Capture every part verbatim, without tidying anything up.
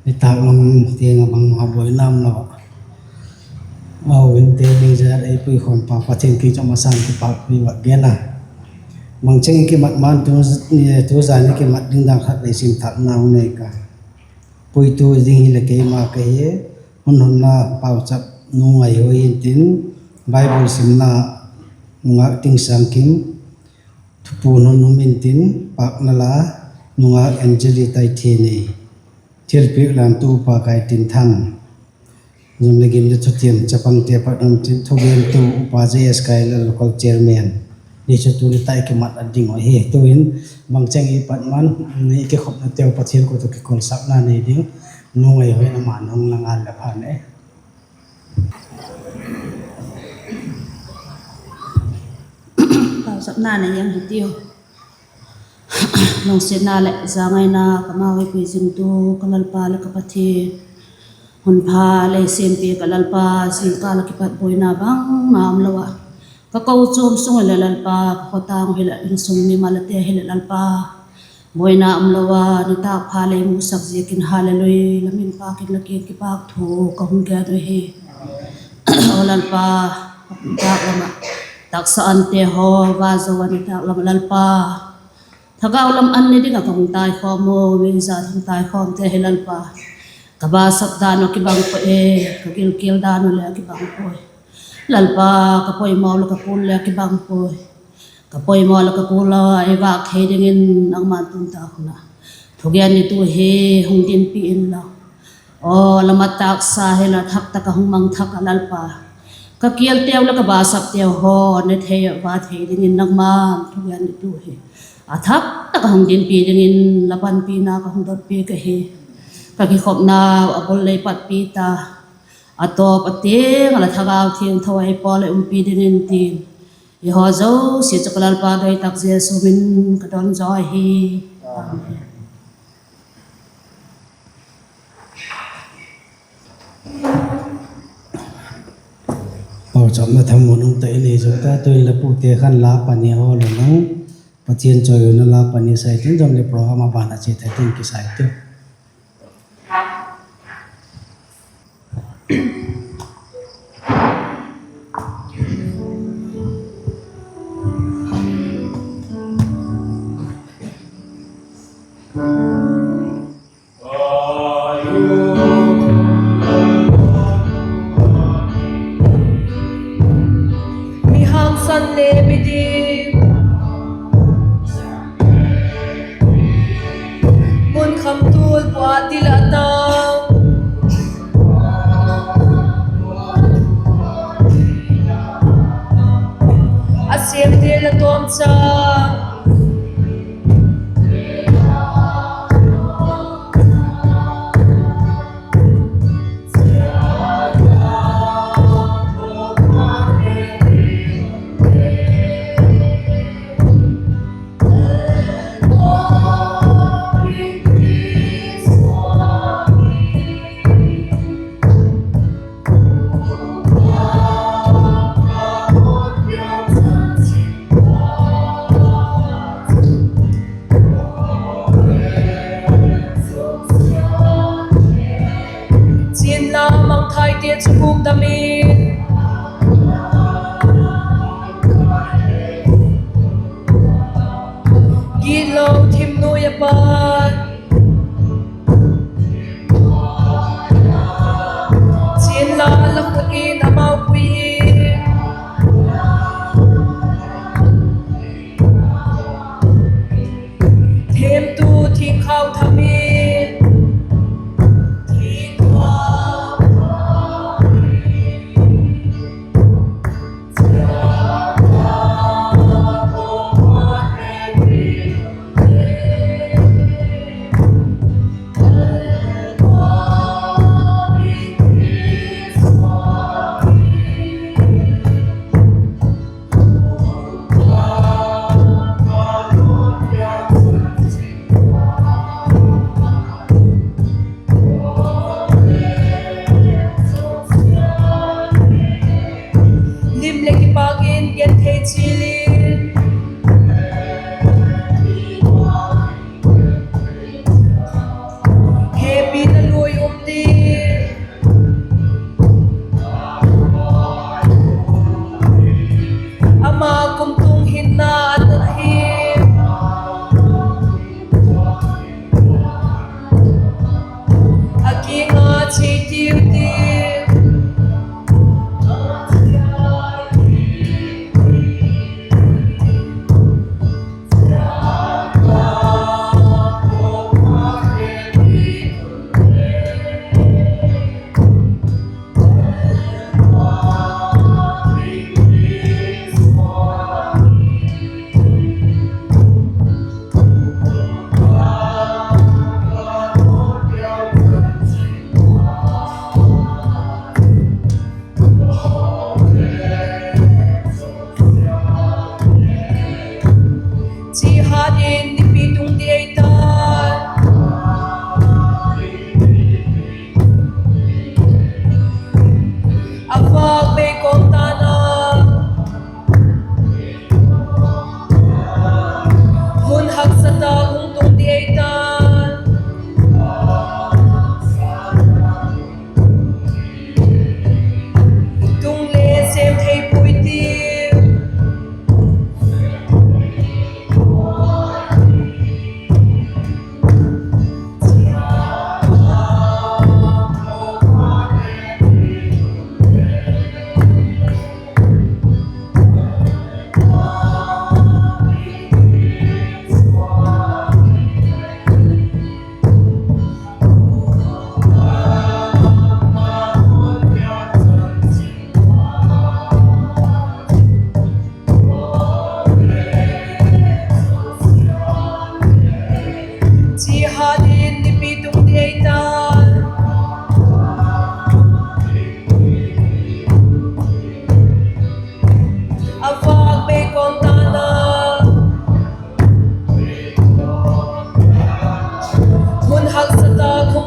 Nitâk lam tiang ah bangma buaina umlo ah, a u inte ding zat ei puikhawm pa Pathian kiang chu a masan kipâk thu i va gen a. Bangcheng i kimat man tu, tu zan i kimat ding dan khat lei sim thâkna nei ka. Puitu ding hileh keima ka hi, hun honna pauchap Nu Ngaihoi intin, Bible simna nungak Tingsangkim, thupuan hun um intin, pâkna la nungak Angeli Taithenei, thilpiak lam tu Upa Kaitinthang, zun le gim le thutiam chapangte pat um tin, thugentu Upa J S Kailal, local chairman, ni chu tuni tak i kimat a ding uh ahi. Tu'hin bangcheng i pat man, i kikhopnateu Pathian khut ah kikolsakna nei ding Nu Ngaihoi in a man hung la ngal leh pha ne. Pauchapna nei ang hitiu. Lungsiatna leh zangaina ka mau ei pui zingtu ka Lalpa leh ka Pathian, hun pha lei siampi ka Lalpa, zingkal ah kipat buaina bangma umlo ah, ka kochuam sung hileh Lalpa, ka khawtâng hileh insung mi malate hileh Lalpa, buaina umlo a nitâk pha lei musak ziakin Hallelujah, la min pâk in la kiang kipâk thu ka hung gen uhi. Aw Lalpa, nitâk lam ah taksa ante haw va zo a nitâk lam ah Lalpa, thagau lam an ni ding ah ka hung taikhawm u, mi zat hung taikhawmte hi Lalpa, ka basap dan uh kibang puai e, ka gilkial dan uh le kibang puai. Lalpa, ka poimaw leh ka kul le kibang puai. Ka poimaw leh ka kul a ei vâk thei dingin nangma'n tun tak hun ah thugen nitu hi hung dinpi inla, aw la mat taksa hi la thak tak ah hung mang thak ah Lalpa, ka kialteu leh ka basapteu haw ne thei ah va thei dingin nangma'n thugen nitu hi a thak tak ah hung dinpi dingin la panpina ka hung dotpiak ahi. Ka kikhopnau a bul lei patpi ta, a tawp a tiang ah la Thagau Thiangtho ei pawl leh umpi dingin tin, i haw zosia chu ka Lalpa doi tak Jesu min ka don zaw ahi. Amen. Pauchapna thamuan um tak i nei zo ta, tu'in la pute khan la pani hawl un lang, Pathian chawihoi la pani sai tin zom leh program a ban a chia thei tin kisai tu. Mi hangsan le mi dim, mun khamtul pua ti la ta, a siamte la tawmcha. Chian la mangthaite chu hukdam in, gitlo thim nuai a pat. Chian la la khut in amau pui in, themtu thingkhau tham in.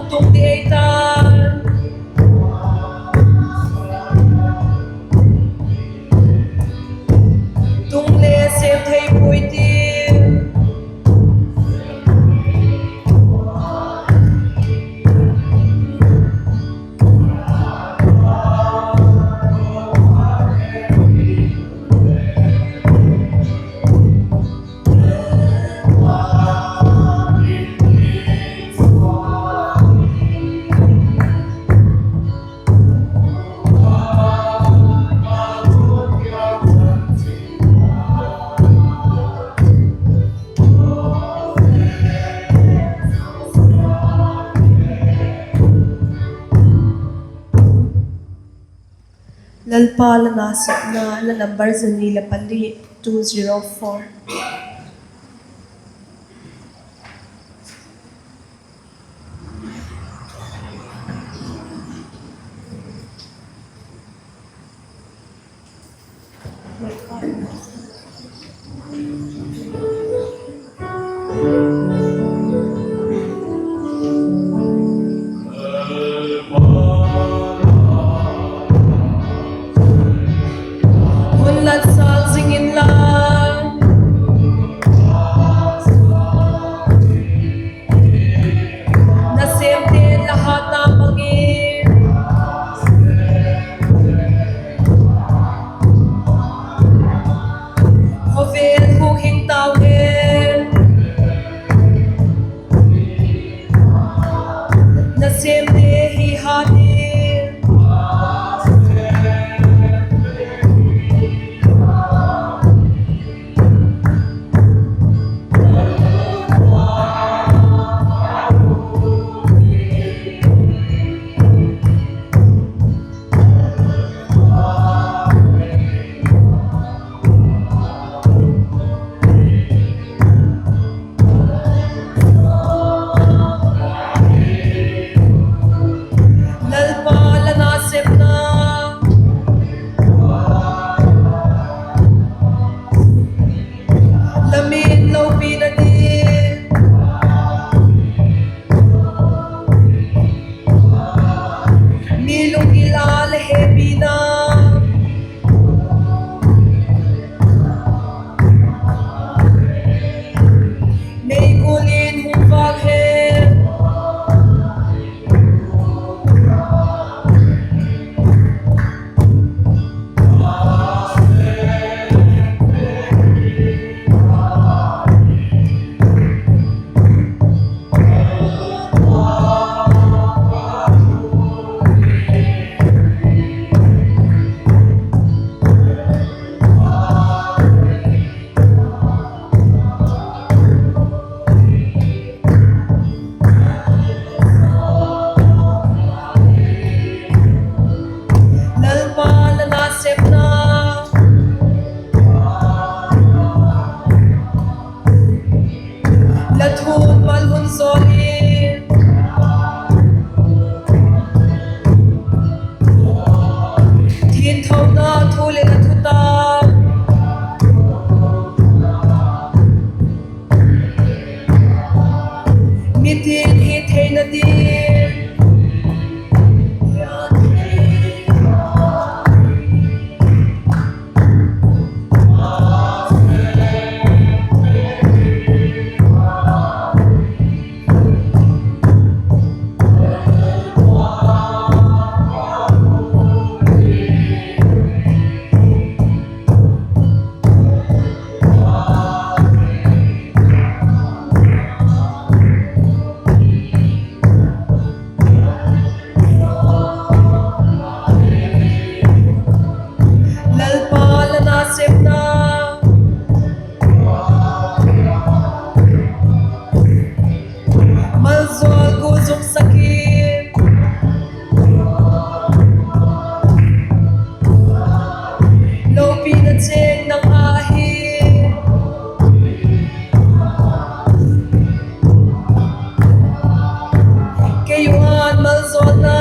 tung dei ta. Tung le sêm thei puai ti. Lalpa la nasepna, la number zani le pali, two zero four. Hun la sâng zing inla, nasêmte'n la hatna bang in khawvel huk hing tau hen. Nasêmte hi hat in. Lalpa la nasepna, la min lopina ding, mi lunggil a la hepina, meikual in hung vâk hen. Lalpa la nasepna, la thumal hun zawl in, thianthona thu leh la thutak, mitin hi theina ding. Lalpa la nasepna, malzawl gu zuksak in, lopina chêng nang ahi. Kei uan malzawlna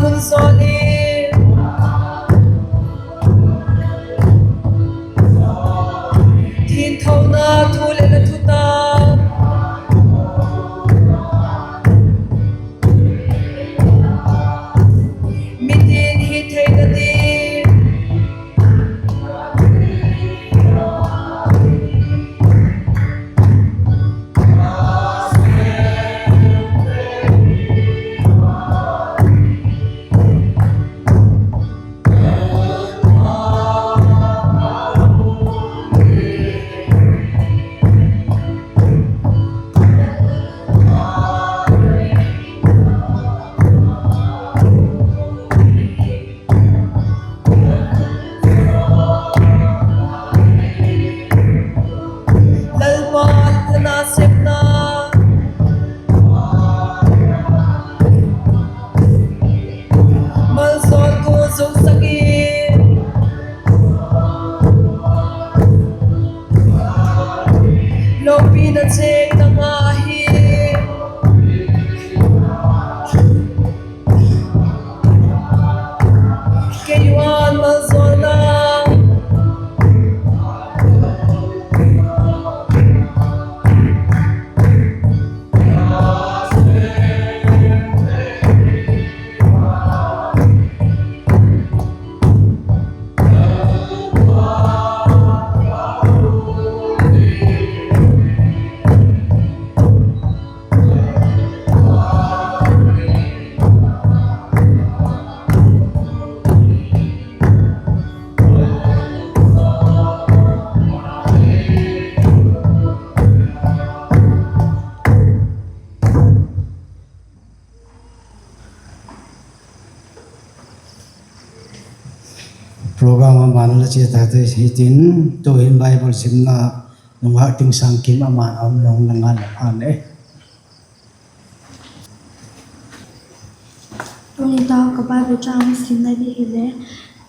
hun zaw in, thianthona thu leh la thutak, mitin hi theina ding, Lalpa la nasepna, maljawl gual zungsak in, lopina chêng nangma hi. Kei uan maljawlna, Program a ban la chia ta te hitin, tu'hin Bible simna nungak Tingsangkim a ban a um nung la ngal a phan e. Tuni ta ka Bible châng simna di hile,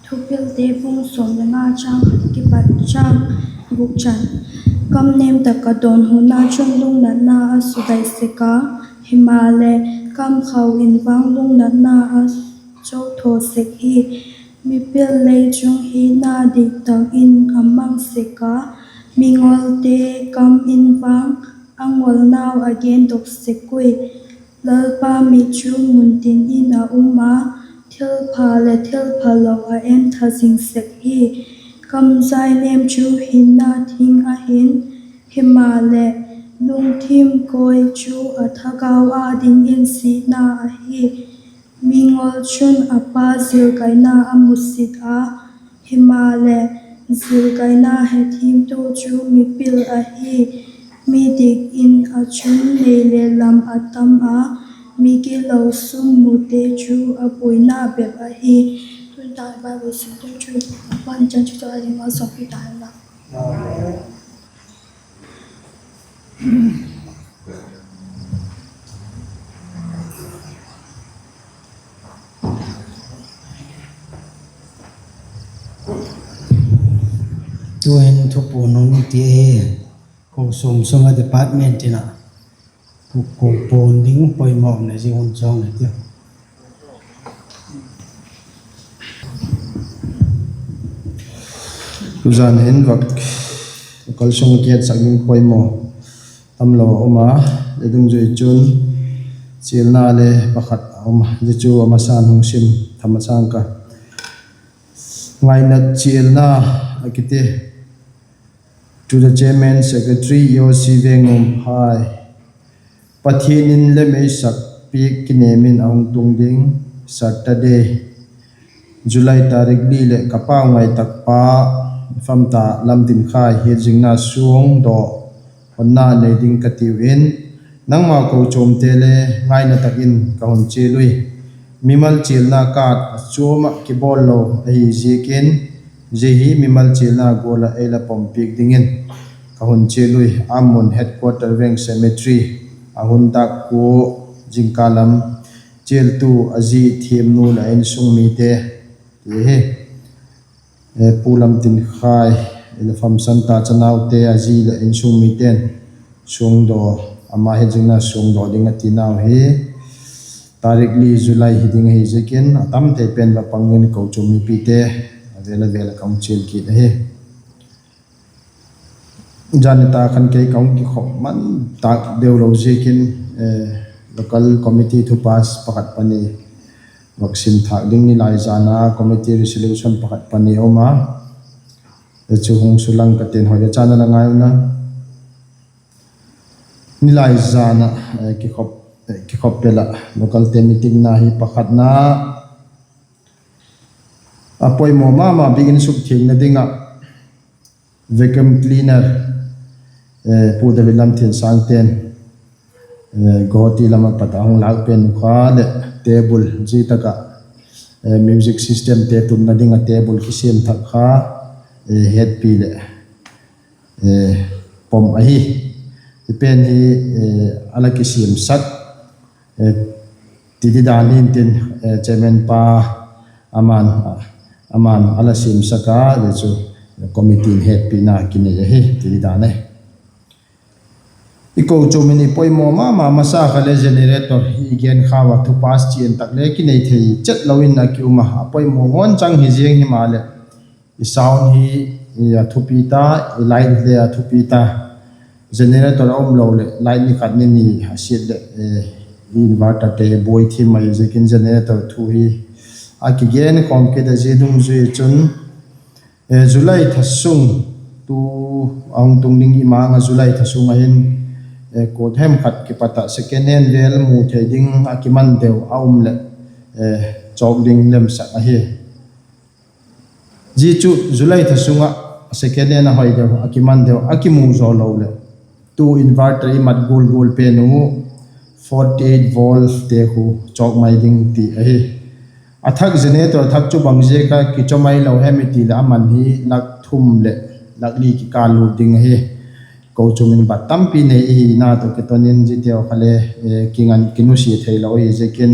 Thupilte bung sawm le nga châng khat kipat châng guk chan. Kam nêm tak a dawnhuna chun lungnatna a sudai sek a, himaleh, kamkhau in vang lungnatna a chothaw sek hi. Mipil lei chung hi na dik tak in a mang sek a, mingolte kam in vang a ngolnau a gendok sek ui. Lalpa mit chu muntin in a um a, thilpha leh thilphalo a entha zing sek hi. Kamjai nêm chu hinna thing ahi'n, himaleh, lungthim kawi chu a thagau â dingin sina ahi. Mingol chun a pa zilkaina a musit a, himaleh, zilkaina hethiamtu chu mipil ahi. Mi dik in a chun nei le lam a tam a, mi gilo sum mute chu a buaina bep ahi. Tuni ta Bible simtu chu, Lalpa'n i chan chu a ding malsawmpi ta hen la. Tu'hin thupuan hun ti hi, kochuam sung a department in a, kochuam puan ding poimaw um le zia hun chang le ti. Tuzan hin vak, kal sung a kihetsak ding poimaw tamlo a um a, le dungzui chun chialna le pakhat a um a, zia chu a masa'n hung sim tham a chang ka. Ngainat chialna a kiti. To the chairman, secretary, E O C Vengumphai. Pathian in lem ei sak piak kinêm in a hung tung ding Saturday, July tarik li leh ka pau ngai tak pa Famta Lamtinkhai hiatzingna suangdaw honna nei ding ka tiu in, nangma kochuamte le ngaina tak in ka hun chial ui. Mimal chialna card a chuam ah kibawl lo ahi ziakin, zia hi mimal chialna gual ah ei la pom piak dingin ka hun chial ui. Ammun headquarter Veng Cemetery a hun dâk kua zingkal lam, chialtu a zi thiamnu leh a insung mite ti hi. Pu Lamtinkhai, Famsanta chanaute a zi leh insung mite'n suangdaw, ama hiatzingna suangdaw ding a tinau hi. Tarik li July hi ding ahi ziakin a tam thei pen va pang in kochuam mipite a vêl a vêl ah ka hung chial kit ahi. Zan nitâk khan kei ka hung kikhop man tâk deu lo ziakin, local committee thu pass pakhat pani vak sim thâk ding, nilai zan a committee resolution pakhat pani um a, chu hung sulang ka tin, hoi a chan a la ngai un a. Nilai zan ah kikhop pel ah localte'n meeting na hi pakhatna a poimaw ma ma bik in sukthiangna ding ah vacuum cleaner, Pu David Lamthiansangte'n Guwahati lam ah pat a hung lâk pen uh kha leh table, zia tak ah music systemte tunna ding ah table kisiam thak kha hetpi leh pom ahi. Hi pen hi a la kisiamsak ti di dan hintin, chairman pa, aman a la siamsak a, zia chu committee'n hetpina kinei ahi ti di dan ahi. I kochuam in i poimaw ma ma masa kha le generator hi i gen khau a thu pass chian tak le kinei thei chet lo in a ki um a, a poimaw ngawn chang hi ziang himaleh i sound hi a thupi ta, i light le a thupi ta. Generator a um lo leh light ni khat ni ni a siat leh inverterte buai thim ahi ziakin generator thu hi a kigen khawm kit a. Zia dungzui chun July tha sung, tu a hung tung ding i mang ah July tha sung a hin, kua hem khat kipat ah second hand vêl mu thei ding a kiman deu a um leh chawk ding lemsak ahi. Zia chu July tha sung ah second hand a hoi deu a kiman deu a kimu zaw lo leh tu inverter i mat gual gual pen uh forty eight voltte khu chawk mai ding ti ahi. A thak generator thak chu bang ziak a kichaw mai lo hem i ti leh a man hi lak thum leh lak li kikâl lut ding ahi. Kochuam in bat tampi nei i hina tawh kiton in ziate uh kha le kingan kinusia theilo ahi ziakin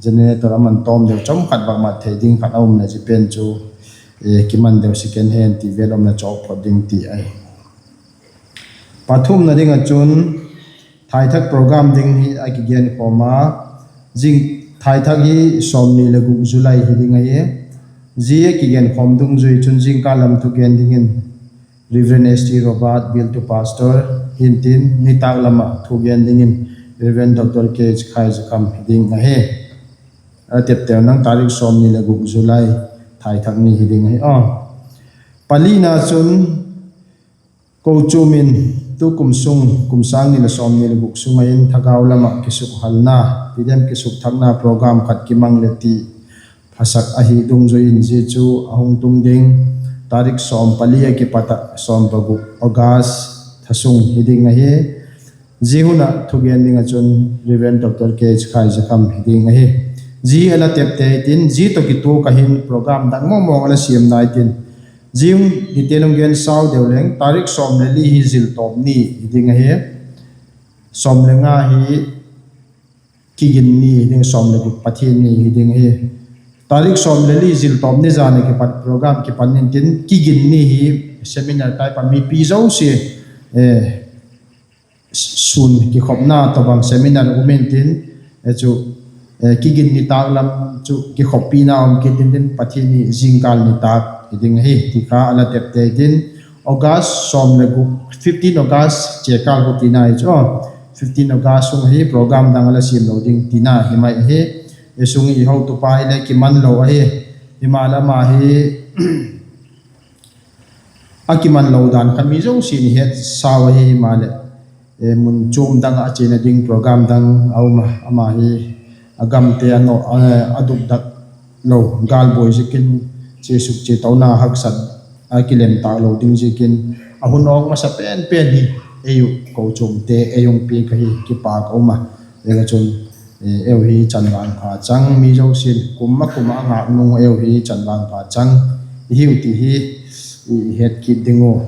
generator a man tawm deu chawm khat bak mat thei ding khat a um leh zia pen chu kiman deu second hand ti vêl um leh chawk phot ding ti ahi. Pathumna ding ah chun thaithak program ding hi a kigen khawm a, zing thaithak hi sawmni leh guk July hi ding ahi. Zia kigen khawm dungzui chun zingkal lam thugen dingin Reverend S T Robert, Bial tu Pastor hintin, nitâk lam ah thugen dingin Reverend Doctor K H Khaizakham hi ding ahi. A tepteu nang tarik sawmni leh guk July thaithak ni hi ding ahi. Palina chun kochuam in tukum sung kum sâng ni leh sawmni leh guk sung ah in thagau lam ah kisukhalna, ti diam, kisukthakna program khat kimang leh ti phasak ahi dungzui in zia chu a hung tung ding tarik sawm pali a kipat ah sawm paguk August tha sung hi ding ahi. Zia hun ah thugen ding ah chun Reverend Doctor K H Khaizakham hi ding ahi. Zia a la tepte tin zia tawh kituak ah hin program dang mawngmawng a la siam nai tin, zia hun detail hung gen sau deu leng, tarik sawm leh li hi ziltawp ni hi ding ahi. Sawm leh nga hi kigin ni hi ding, sawm leh guk Pathian ni hi ding ahi. Tarik sawm leh li ziltawp ni zan a kipat program kipan intin, kigin ni hi seminar type a mipi zosia sûn kikhopna tawhbang seminar um intin, chu kigin nitâk lam chu kikhoppina um kit intin, Pathian ni zingkal nitâk hi ding ahi ti kha a la tepte tin, August sawm leh guk, fifteen August chiakâl khu tina hi chu, fifteen August sung ahi, program dang a la siam lo ding tina hi mai ahi. I sung i hotupa hile kiman lo ahi, himaleh ama hi a kiman lo dan kha mi zosia'n i hetsau ahi, himaleh mun chuam dang ah a chiana ding program dang a um a, ama hi a gamte a dukdak lo, gâl buai ziakin chia suk chia tona haksat a kilem tâk lo ding ziakin a hun awk masa pen pen hi ei uh kochuamte ei hung piak ahi, kipâk a um a. Ziaka chun eu hi chanvang pha chang, mi zosia'n kum ma kum a ngâk nung eu hi chanvang pha chang i hiu ti hi i het kit ding uh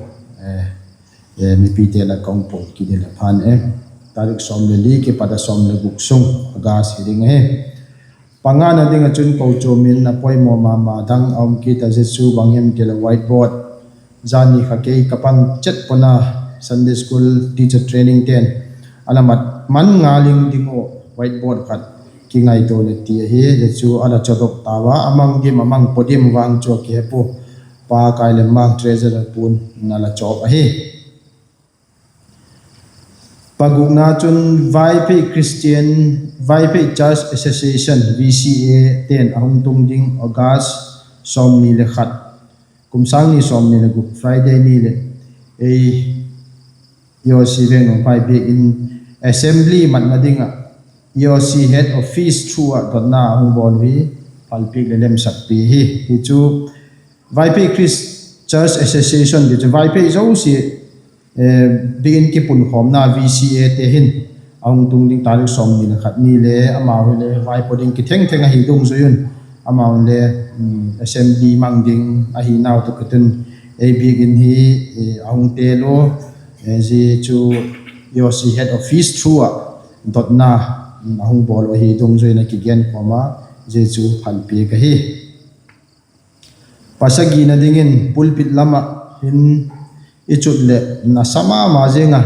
mipite lak ka hung puang kit hi leh phan e. Tarik sawm leh li kipat a sawm leh guk sung August hi ding ahi. Pangana ding ah chun kochuam in a poimaw ma ma dang a um kit a, zia chu bang hem ti leh whiteboard. Zani kha kei ka pang chet pona Sunday school teacher trainingte'n a la mat man ngal ing ding uh whiteboard khat kingaitua leh ti ahi. Zia chu a la chawdok tau a, a mang dim a mang pua dim vang chu a kihe pua, Pa Kailemang treasurer pu'n a la chawk ahi. Pagukna chun Vaiphei Christian, Vaiphei Church Association, V C A te'n a hung tung ding August sawmni le khat, kum sâng ni sawmni le guk, Friday ni leh ei E O C Veng Nungphai biak in assembly matna ding ah E O C head office through ah dotna a hung bawl uh hi phalpiak leh lemsakpi hi. Hi chu Vaiphei Church Association ti chu Vaiphei zosia biak in kipunkhawmna V C A te hin a hung tung ding tarik sawmni le khat ni le amau hile vaipo ding kithengtheng ahi dungzui un, amau le assembly mang ding ahi nau tawh kiton ei biak in hi a hung tel ua, zia chu E O C head office through ah dotna a hung bawl uh ahi dungzui in a kigen kawm a, zia chu phalpiak ahi. Pasagina dingin pulpit lam ah hin i chut leh nasa ma ma ziang a,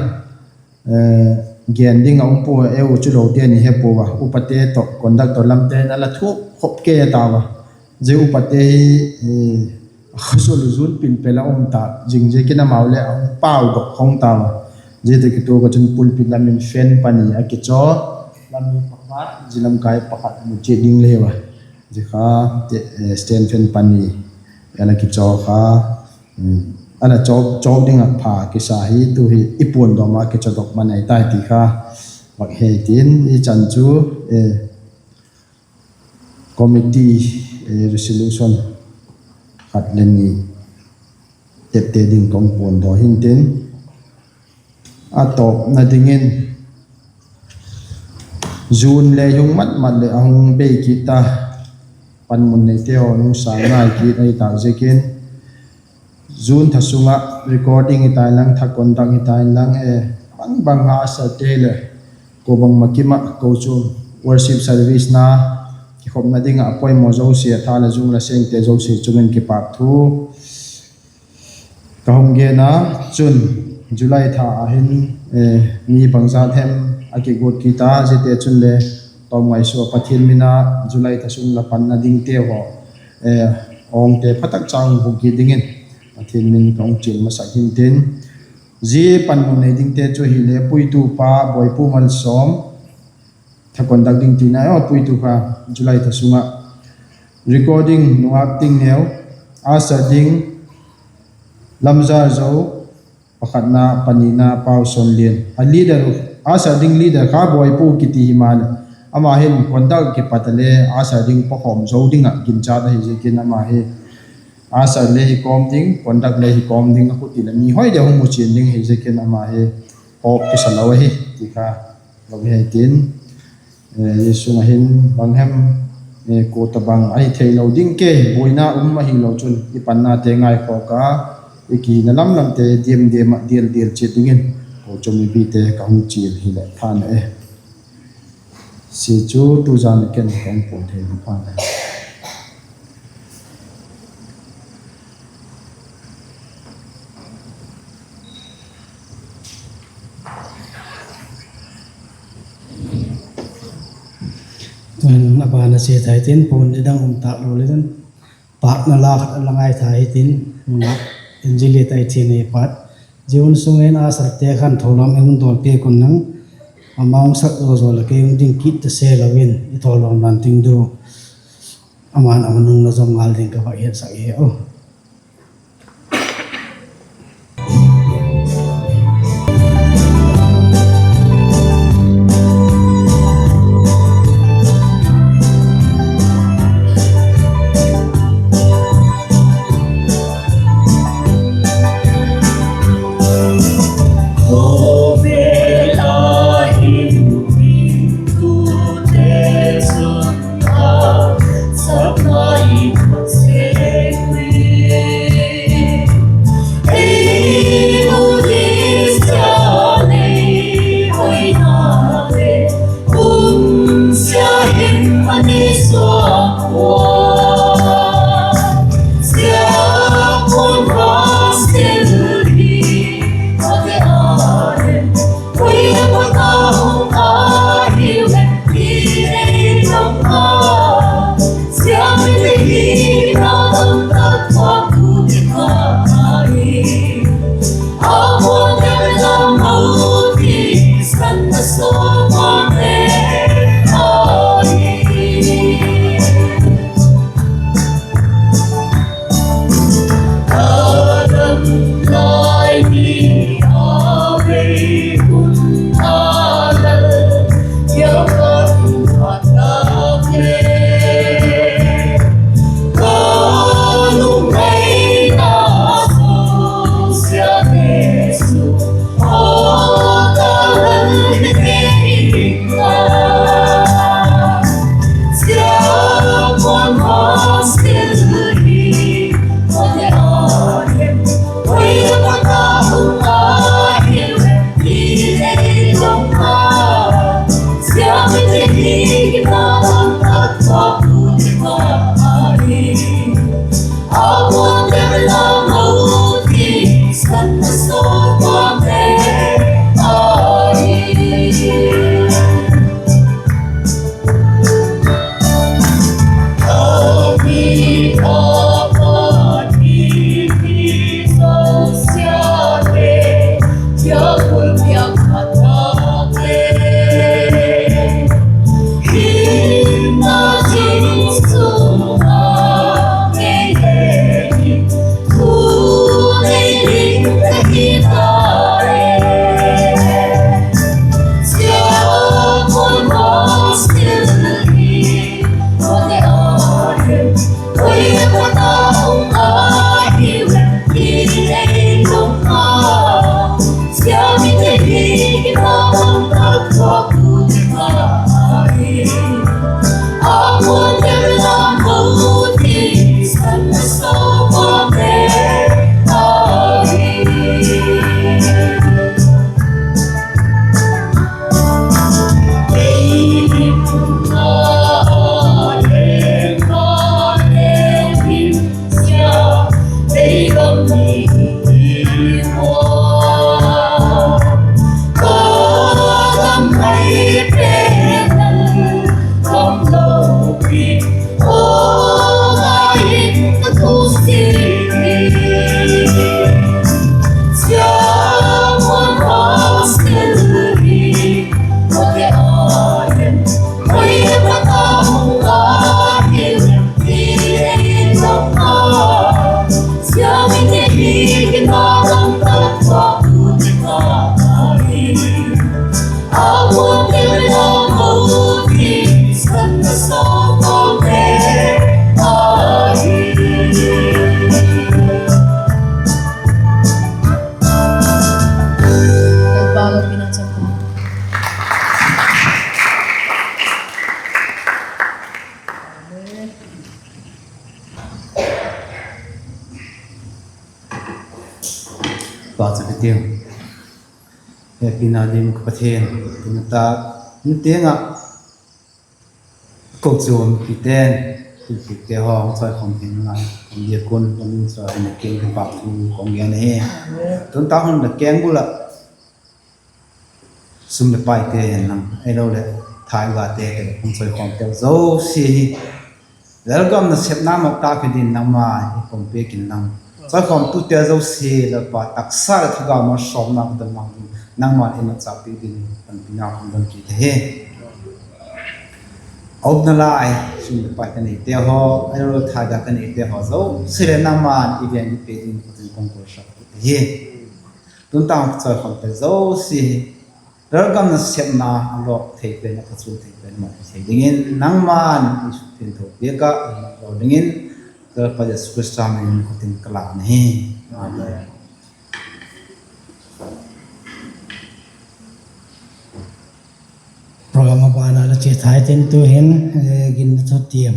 gen ding a um pua, eu chu lote ni he pua a, upate tawh conductor lamte in a la thuak khop kei a tau a. Zia upate hi a khawsawt lu zun pil pel a um ta zing ziakin amau leh a hung pau dok khawng tau a. Zia tawh kituak ah chun pulpit lam in fan pani a kichaw, lam hi pakhat, zia lam kai pakhat mu chiat ding le a, zia kha stand fan pani a la kichaw kha, a la chawk chawk ding ah pha kisa hi. Tu hi i puandawm a kichawdok man ahi tai ti kha vak he tin, i chan chu committee resolution khat le ni tepte ding ka hung puandaw hintin, a tawpna dingin June le hung mat mat leh a hung bei kit ta, panmun neite haw hung sâng ngai kit ahi tâk ziakin, June tha sung ah recording hi ta inlang, tha conduct hi ta inlang, bang bang ha sate leh ko bangma kim ah ko chu worship service na kikhopna ding ah a poimaw zosia, tha leh zung la sengte zosia chung in kipâk thu ka hung gen a. Chun July tha a hin mi bangzat hem a kiguat kit a, ziate chun le tawmngai sua Pathian min a July tha sung la panna dingte haw, awngte phatak chang buk kit dingin Pathian min ka hung chial masak hintin, zia panmun nei dingte chu hile puitupa Boipu Malsawm, tha conduct ding tina a puitu kha July tha sung ah, recording Nungâk Tingneu, usher ding Lamzarzo, pakhatna, panina Pau Sonlian, a leader, usher ding leader kha Boipu kiti himaleh, ama hin conduct kipat a le usher ding pakhawm zo ding ah ginchat ahi ziakin ama hi usher le hi kawm ding, conduct le hi kawm ding, a khut in a mi hoi deu hung mu chian ding ahi ziakin ama hi hawk kisa lo ahi ti kha lo hi tin, zia sung ah hin bang hem, kua tabang ahi theilo ding ke, buaina um ahilo chun i pannate ngaikhawk a, i kihina lam lamte diam diam ah dial dial chiat dingin kochuam mipite ka hung chial hileh than a e. Zia chu tuzan a ken ka hung puan thei hi phan a. Tu'n a ban a chia thei tin, puan ni dang um tâk lo le tin, pâkna la khat a la ngai tha hitin, nungak Angelita i thi nei pat, zia hun sung in usherte khan thawlam ei hun dawl piak un lang, amau hung sak zaw zaw leh kei hung ding kit ta se lo in i thawlam dan ting du, ama'n a hun hung la zom ngal ding ka va hiatsak hi a. Pa chu kitiu. Hepina dim ka Pathian, tuni tak in tiang ah kochuam piten, thilpiakte haw chawikhawm hin ngai, an diakun, an in chawi in a kiang kipak thu ka hung gen ahi. Tun tak hun la keng bul ah sum leh paite hen lang, ahiloleh thaigate te hung chawikhawmte zosia hi Lalgam nasepna mat tak hi dingin nangma i pom piak inlang, chawikhawmtute zosia Lalpa taksa leh thagau malsawmna ka don mang ding, nangma'n ei mat châk piak dingin panpina ka hung don kit ahi. A umna lai sum leh pai ka neite haw, ahiloleh thaiga ka neite haw zosia leh nangma'n i vêng i pe dingin ka tin kong kawlsak kit ahi. Tun tak chawikhawmte zosia hi Lalgam nasepna a lawk thei pen, a phachuam thei pen mat thei dingin nangma'n i sukthiangtho piak ah, i mat lo dingin Lalpa Jesu Khrista min in ka tin ka lân ahi. Amen. Program a ban ah la chia thai tin tu'hin, eh, ginna thutiam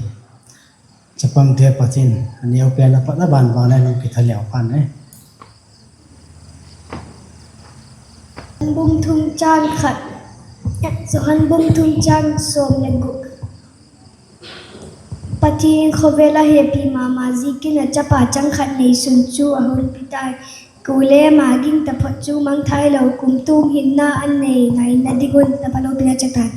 chapangte pat in a neu pen a pat a ban ban a hung kitha leu pan e. Bung thum chang khat, Johan bung thum chang sawm le guk. Pathian khawvel a hepi ma ma ziakin a chapa chang khat neisun chu a hun pi tai. Kule ama ging taphot chu mangthai lo kumtuang hinna a nei ngaina ding un, tapa lopina chak tan.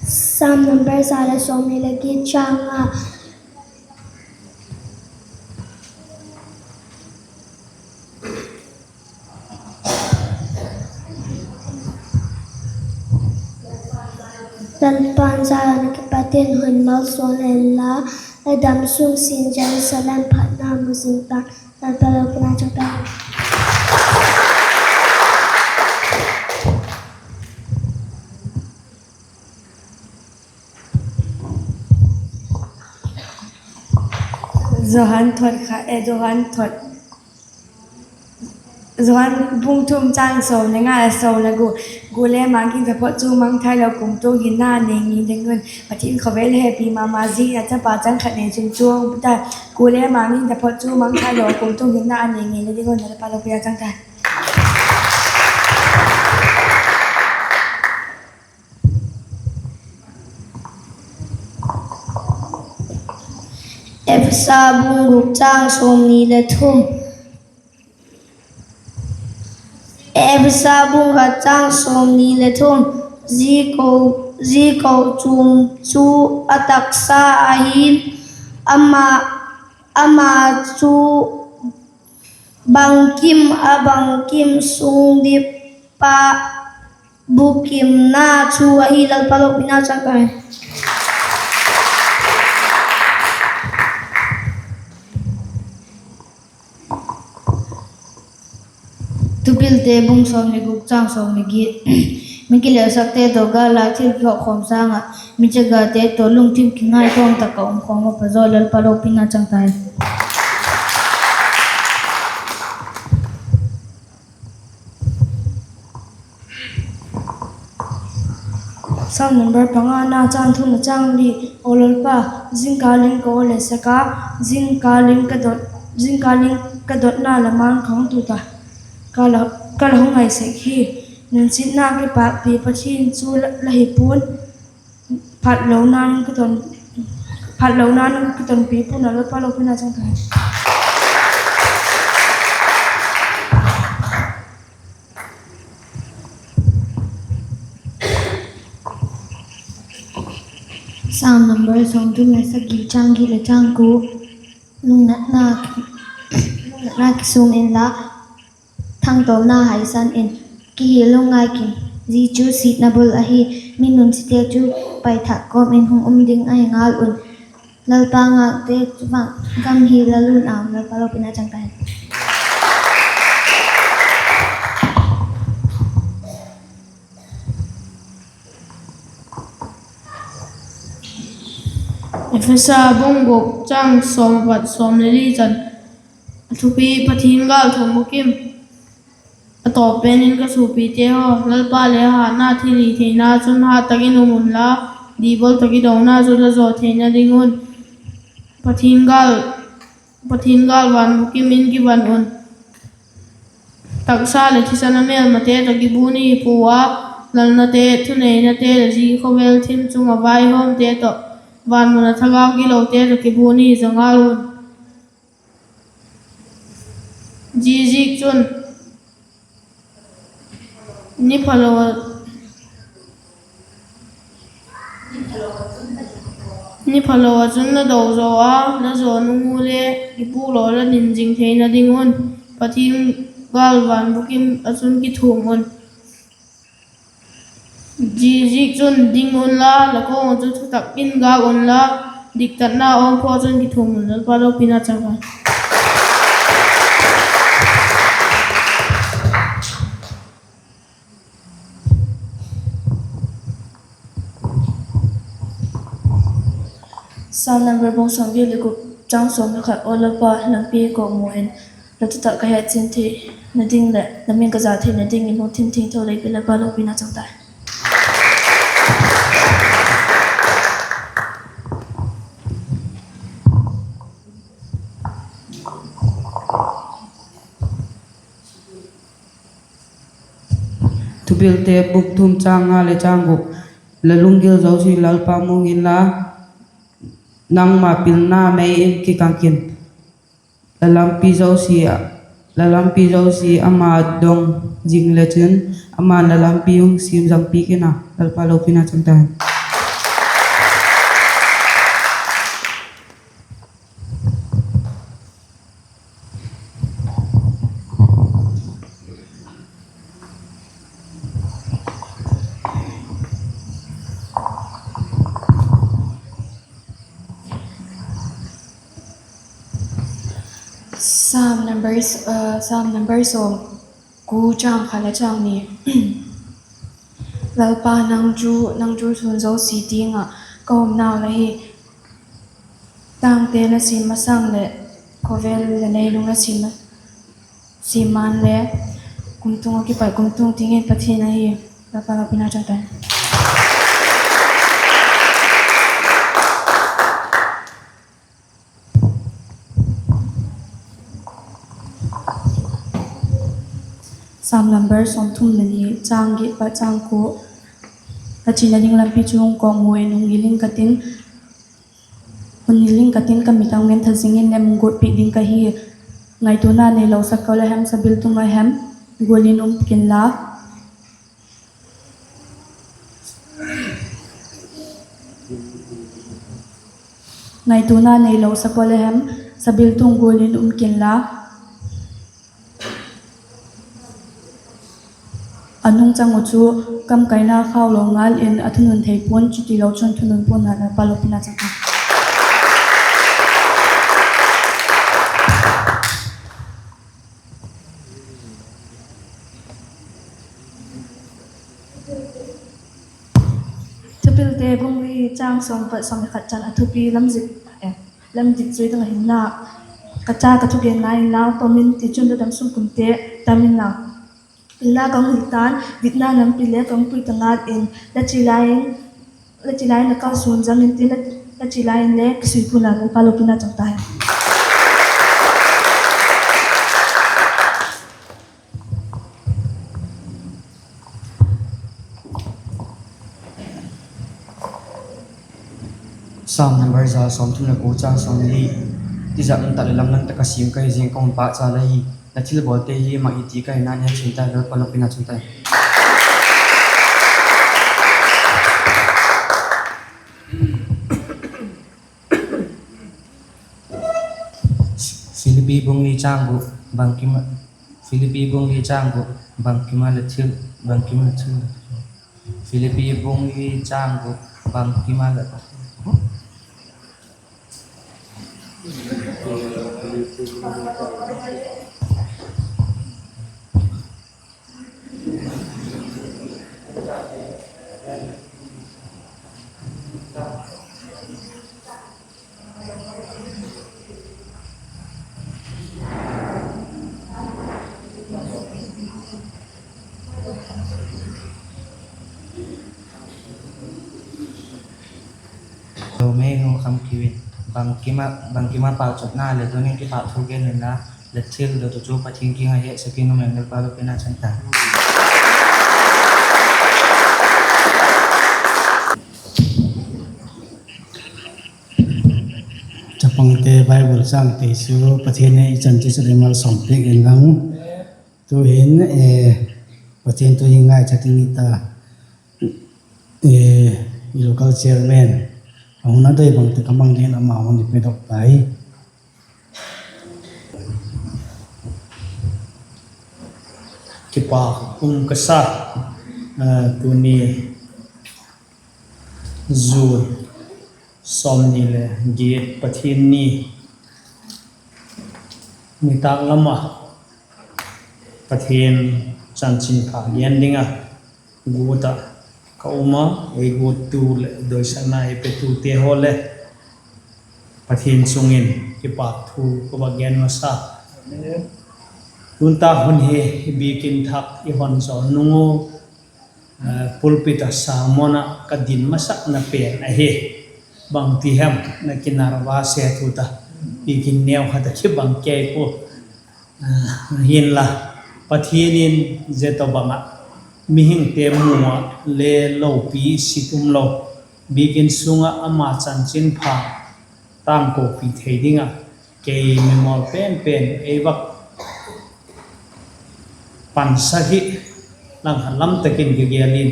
Sam number za le sawmni le giat chang nga. Lalpa'n Zion a kipat in hun malsawm en la, la dam sung sin Jerusalem phatna mu zing ta. Lalpa lopina chak ta. Johan thot kha, eh, Johan thot. Johan bung thum châng sawm le nga, sawm le gu. Gu le mang ging taphot chu mangthai lo, kumtuang hinna a nei ngei ding un. Pathian khawvel hepi ma ma ziakin a chapa chang khat nei chun chuang ta. Gu le mang ging taphot chu mangthai lo, kumtuang hinna a nei ngeina ding un. Lalpa lopina chang ta. Ephesa bung guk châng sawmni le thum. Ephesa bung khat châng sawmni le thum. Zia ko, zia kochuam chu a taksa ahi'n, ama, ama chu bangkim a bangkim sung dip pa bukimna chu ahi. Lalpa lopina chang ta hen. Thupilte bung sawm le guk châng sawm le giat. Mi kilesakte tawh gâl ah thil kikhawm sâng ah, mi chagate tawh lungthim kingaitawm tak ah um khawm a pha zaw. Lalpa lopina chang ta hen. Sâm number pangana, châng thum le châng li. Aw Lalpa, zingkâl in ka aw le sek a, zingkâl in ka dot, zingkâl in ka dotna la mang khang tut a, ka la, ka la hung ngai sek hi. Nunsiatna kipakpi Pathian chu la, la hi pua'n, phatlona'n ka ton, phatlona'n ka tonpi pua'n. Lalpa lopina chang ta hen. Sâm number sawmthum le sagi, châng giat le châng kua. Lungnatna, lungnatna kisûm inla, thangtawmna haisan in, kihi lungngai kin, zia chu siatna bul ahi. Mi nunsiate chu paithak kawm in hung um ding ahi ngal un. Lalpa ngâkte chuvang gam hi la lun a um. Lalpa lopina chang ta hen. Ephesa bung guk châng sawm apat sawm le li chan. A thupi: Pathian gâl thum bukim. A tawp pen in, ka suapite haw, Lalpa leh a hatna thilhitheina chun hat tak in um unla, dikbawl tak in dona chu la zaw theina ding un. Pathian gâl, Pathian gâl van bukim in kivan un. Taksa leh thisan a mêlmate tawh kibun i hi pua, lalnate, thuneinate leh zia khawvel thim chung ah vaihawmte tawh, van mun ah thagau gilote tawh kibun i hi zaw ngal un. Ziaziakchun, ni phalo, ni phalo ah chun na do zaw a, na zaw nung ule kipuklo la nin zing theina ding un, Pathian gâl van bukim ah chun kithum un. Ziaziakchun ding unla, la kawng ah chu thutak in gâk unla, diktatna awmphaw chun kithum un. Lalpa lopina chang hen. Sâm number bung sawmgiat le gup, châng sawm le khat. Aw Lalpa, lampi kawkmu in, la thutak ka het chian theina ding leh la min ka za theina dingin lungthim thiangtho lei pia, Lalpa lopina chang ta hen. Thupilte bung thum châng nga leh châng guk. La lunggil zosia Lalpa mu inla, nangma pilna mei in kikang kin. La lampi zosia, la lampi zosia ama dong zing le chun, ama'n la lampi hung siam zangpiak in a, Lalpa lopina chang ta hen. Sâm number, uh, Sâm number sawm, ku châng khat le châng ni. Lalpa, nang chu, nang chu sun zosia tiang ah ka umnau la hi. Tângte la siam masang leh khawvel leh leilung la siam ma-, Siman le kumtuang a kipat kumtuang tiang in Pathian ahi. Lalpa lopina chang tai. Sam number sawmthum le ni, chang giat pat chang kua. A china ding lampi chu kawkmu in hung hil ing ka tin, hung hil ing ka tin, ka mit a hung entha zing in lem guat piak ding ka hi. Ngaituana neilo sak a le hem, sabiltung a hem, gual in um kin la. Ngaituana neilo sak a le hem, sabiltung gual in um kin la. A nungchang uh chu kamkaina khau lo ngal in a thunun thei pua'n, chutilo chun thunun pua'n ngal a, Lalpa lopina chang tai. Thupilte bung li chang sawm pat sawm le khat chan a thupi lamzit, eh, lamzit zui dang a hinna. Ka cha, ka thugen ngai inla, pom in, tichun la damsung kumte tam inla. Inla ka hung hi ta'n, ditna lampi le ka hung pui ta ngal in, la chi lai in, la chi lai in la kalsuan zang intin, la chi lai in le kisui pua'n la, Lalpa lopina chang tai. Sam number za sawmthum le kua chang sawmli. Tizat um tak leh lamdang tak a siam ka hi zing, ka hun pâkcha la hi. La thilbawlte hi mak hi ti ka hina, ni a chin ta, Lalpa lopina chang tai. Philippi bung li chang guk, bangkim a, Philippi bung li chang guk, bangkim a la thil, bangkim a la thil. Philippi bung li chang guk, bangkim a la Lo mei nu kham kiu in, bangkim a, bangkim a pauchapna leh tuni in kipakthu gen inla, la thil dot uh chu Pathian kiang ah hetsak in um in, Lalpa lopina chang tai. Chapangte Bible changte chu Pathian in i chan chu chu le malsawm piak inlang. Tu'hin, eh, Pathian thu hi ngaichat in i ta, eh, i local chairman a hun a doi bang tak a mang dingin ama hun i pedok tai. Kipak um ka sa, eh, tuni June sawmni leh giat Pathian ni, nitâk lam ah Pathian chanchinpha gen ding ah guat ah ka um a, ei guattu leh doisakna ei petute haw le Pathian chung in kipak thu ka va gen masa. Tun ta hun hi biakin thak i hon zaw nung u, pulpit ah sermon ah ka din masakna pen ahi. Bangti hem na kinarvase tu ta, biakin neu khat a kibang kei pua. Hinla, Pathian in zia tawhbang ah mihingte mu ah le lopi sit um lo, biakin sung ah ama chanchinpha tangkopi thei ding ah kei mimawl pen pen ei vak pansak hi langkhat lam tak in ka gel in,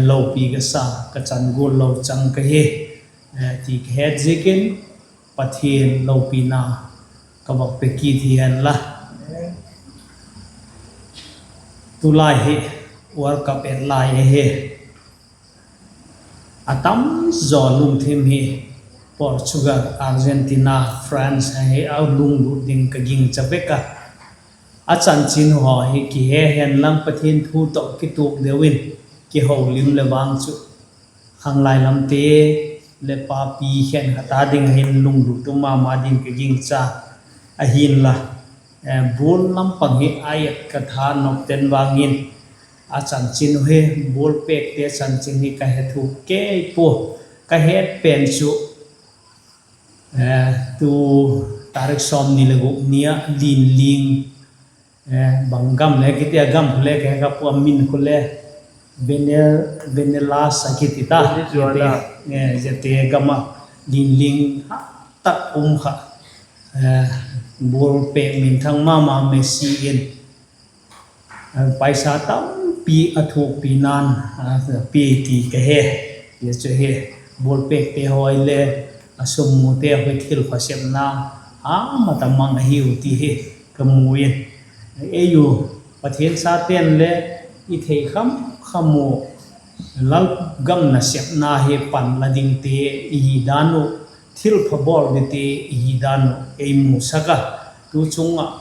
lopi ka sa, ka chan gual lo chang ka hi, ti ka het ziakin Pathian lopina ka vak pe kit hi hen la. Tulai hi World Cup et lai ahi. A tam zaw lungthim hi Portugal, Argentina, France ahi a lunglut ding ka gingcha vek a. A chanchin haw hi kihe hen lang Pathian thu tawh kituak deu in kiholim leh vang chu khanglai lamte leh papi khenkhat a ding hin lunglut um ma ma ding ka gingcha ahinla. Bual lam pang hi a et ka tha nop ten vang in, a chanchin uh hi, bual pêkte chanchin hi ka he thuk kei pua. Ka het pen chu, tu tarik sawmni leh guk ni ah Linling, bang gam le kiti a, gam khu le ka he kha pua, a min khu le Vene-, Venezuela a kiti ta. Ziate gam ah Linling ha tak um kha. Bual pêk minthang ma ma Messi in paisa tampi a thuakpi na'n, a pia ti ka he. Zia chu hi, bual pêkte hawi le a sum mute hawi thil khawsepna a ma ta mang ahiu ti hi ka mu in, ei u Pathian chate'n le i thei kham kham u, Lal gam nasepna hi pan la dingte i hi dan uh, thilpha bawl dingte i hi dan uh ei musak a. Tu chung ah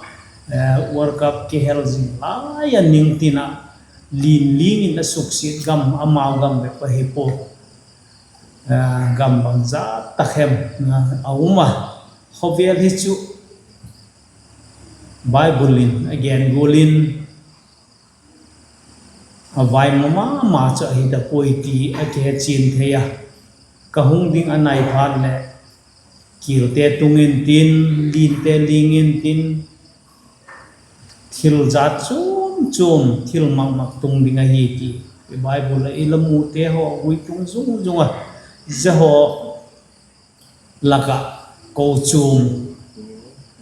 World Cup kihel zing lai a ning tin ah, Linling in a suksiat gam, amau gam bep ahi pua, gam bangzat tak hem a um a. Khawvel hi chu Bible in a gen gual in, a vai ma ma ma chu ahi ta puai ti a kihe chian thei a. Ka hung ding a nai phat leh, kilte tung intin, linte ling intin, thil zat chuam chuam, thil mak mak tung ding ahi ti i Bible ah i la mute haw gui tung zung zung a. Zia haw lak ah kochuam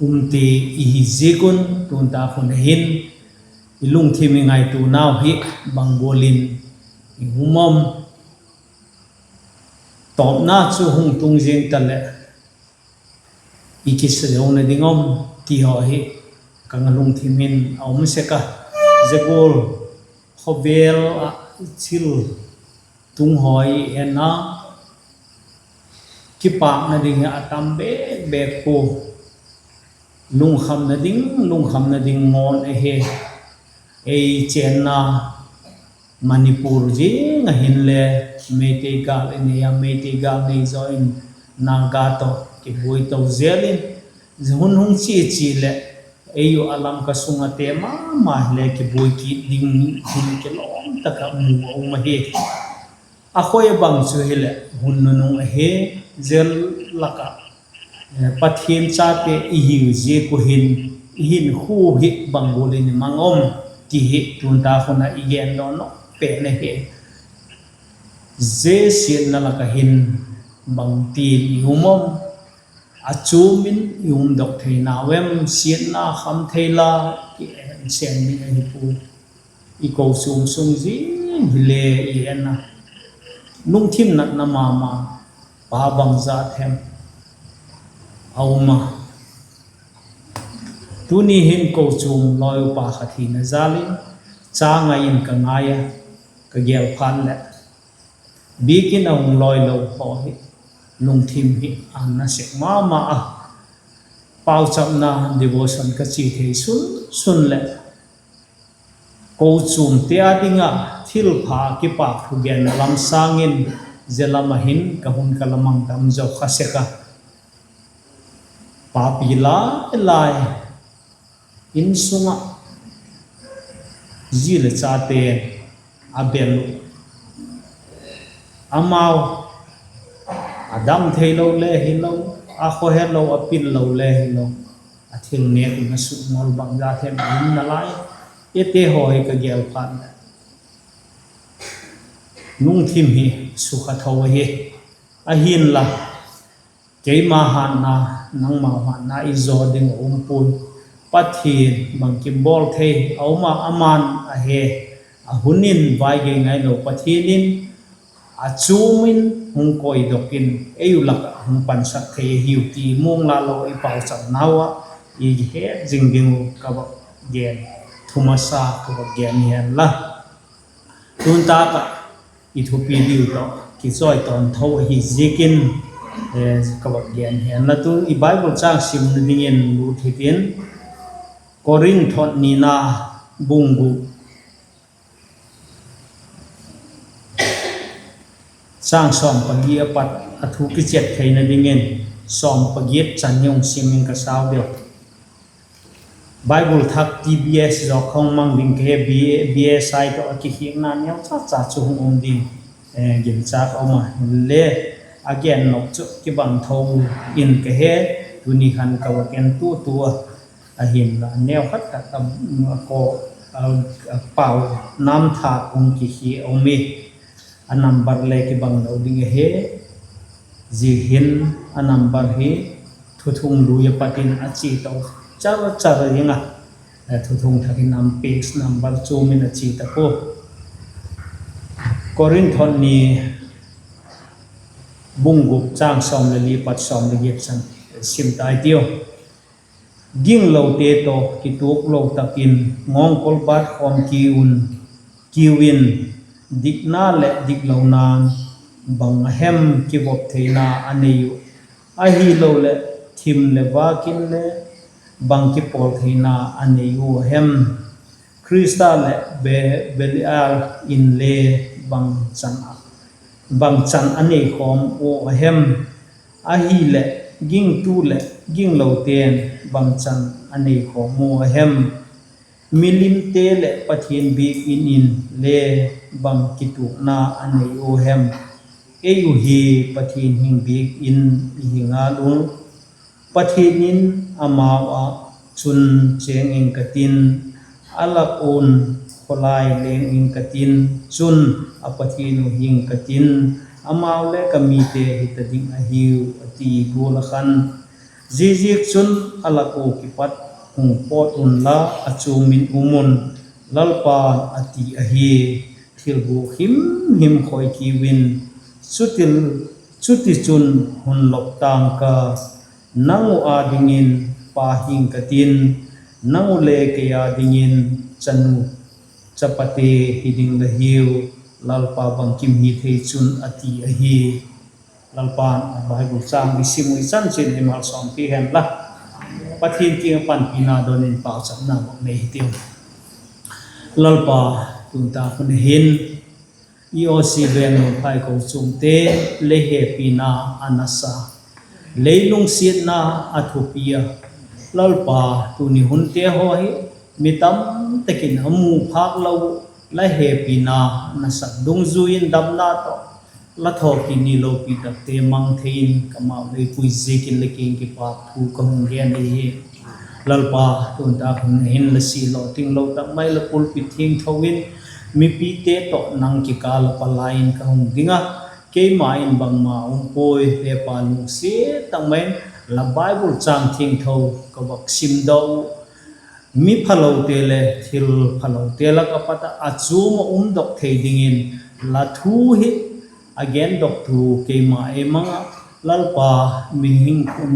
umte i hi ziak un, tun tak hun a hin i lungthim i ngaituanau hi bang gual in i um am, tawpna chu hung tung ziang ta leh i kisa zona ding am ti haw hi ka lungthim in a um sek a. Zia gual khawvel ah thil tung haw i en a, kipâkna ding hi a tam bêk bêk pua, lungkhamna ding, lungkhamna ding ngawn ahi. Ei chênna Manipur zing ah hinle, Meitei gâl i nei a, Meitei gâl nei zaw in Naga tawh kibuai to zel in, hun hung chia chia leh, ei u a Lamka sung ah te ma ma hile kibuai kit ding hin kilawm tak ah mu a um ahi. A khoi a bang chu hileh hun nunung ahi, zia lak ah Pathian chate i hiu ziak uh hin, i hinkhua hi bang gual in i mang am ti hi tun tak hun ah i gen dawn nop pen ahi. Zia siatna lak ah hin bangtin i um am, a chuam in i umdok theinau em, siatna kham thei la, ki en seng ding ahi pua. I kochuam sung zing hile i en a, lungthim natna ma ma pa bangzat hem a um a. Tuni hin kochuam lawi upa khat hina jal in, cha ngai in ka ngai a, ka gel phat leh, biakin a hung lawi lo haw hi lungthim hi a na sek ma ma a. Pauchapna devotion ka chia thei sun sun leh, kochuamte â ding ah thilpha kipâk thugenna lam sâng in, zia lam ah hin ka hun ka la mang tam zaw kha sek a. Papi lai lai, insung ah zi leh chate a bel uh, amau a dam theilo le hilo, a khawhetlo a pillo le hilo, a thil nêk in a sukmawl bangzat hem a um nalai. Ete haw hi ka gel phat leh, lungthim hi sukha tho ahi. Ahinla, keima hatna, nangmau hatna i zaw ding a um puai. Pathian bangkim bawl thei a um a, ama'n a he, a hun in vai gei ngailo Pathian in, a chuam in hung koidok in, ei u lak ah hung pansak thei ahiu ti muang la lo i pauchapnau ah, i het zing ding uh ka vak gen, thumasa ka vak gen hen la. Tun tak ah i thupi diu tawh kichawi tawn tho ahi ziakin, ka vak gen hen la. Tu i Bible châng simna dingin lut hitin, Korinth thot nina bung guk, châng sawm pali a pat a thu kichet theina dingin sawm pagiat chan hi hung sim in ka sau deu. Bible thak T B S zawk hung mang ding ka he, B A, B S I tawh a kikhiakna neu chacha chu hung um ding, eh, ginchâk a um a, le a gen nop chu kibang tho in ka he, tuni khan ka va gen tu tu a, ahinla neu khat khat a, a ko, a, a pau nam thak hung kikhia um i, a number le kibang lo ding ahi. Zia hin a number hi Thuthung Lui a pat in a chia to char char ding a, Thuthung Thak in a page number chuam in a chia ta pua. Korinth ni bung guk châng sawm le li pat sawm le giat chan sim tai tiu. Ginglote tawh kituak lo tak in ngawngkol bat khawm kiu in, kiu in, dikna leh diklona'n bang a hem kivop theina a nei uh, ahiloleh thim leh vâk in le bang kipawl theina a nei ua hem? Khrista leh Be-, Belial in le bang chan a, bang chan a nei khawm ua a hem? Ahileh, gingtu leh ginglote'n bang chan a nei khawm ua a hem? Milimte leh Pathian biak in in le bang kituakna a nei ua hem? Ei uh hi Pathian hing biak in i hi ngal u. Pathian in amau ah chun chêng ing ka tin, a lak un khawlai leng ing ka tin, chun a Pathian uh hing ka tin, amau le ka mite hi ta ding ahiu, a ti gual ah khan. Ziaziakchun, a lak ua kipat hung pawt unla, a chuam in um un, Lalpa'n a ti ahi. Thil gûk him him khoi kiu in, chuti, chutichun hun lop tâng ka, nang uh â dingin pa hing ka tin, nang uh le kei â dingin chanu chapate hi ding la hiu, Lalpa bangkim hi thei chun, a ti ahi. Lalpa'n a Bible châng i sim uh i chan chin ei malsawmpi hen la, Pathian kiang ah panpina don in pauchapna vak nei hitiu. Lalpa, tun tak hun hin EOC Veng Lungphai kochuamte lei hepina a nasa, lei lungsiatna a thupi a, Lalpa, tuni hunte haw hi mi tam tak in a mu phâk lo uh, la hepina nasak dungzui in damna tawh la thawkit ni lopi takte mang thei in, kamau lei pui ziakin la kiang kipak thu ka hung gen ahi. Lalpa, tun tak hun hin la si lawtinglo tak mai la pulpit thiangtho in mipite tawh nang kikâl ah palai in ka hung ding a, keima in bangma um puai, Hepa, lungsiat tak mai in la Bible châng thiangtho ka vak sim daw uh, mi phalote leh thil phalote lak ah pat ah a chuam ah umdok thei dingin la thu hi a gendoktu keima ei mang ah, Lalpa, mihing um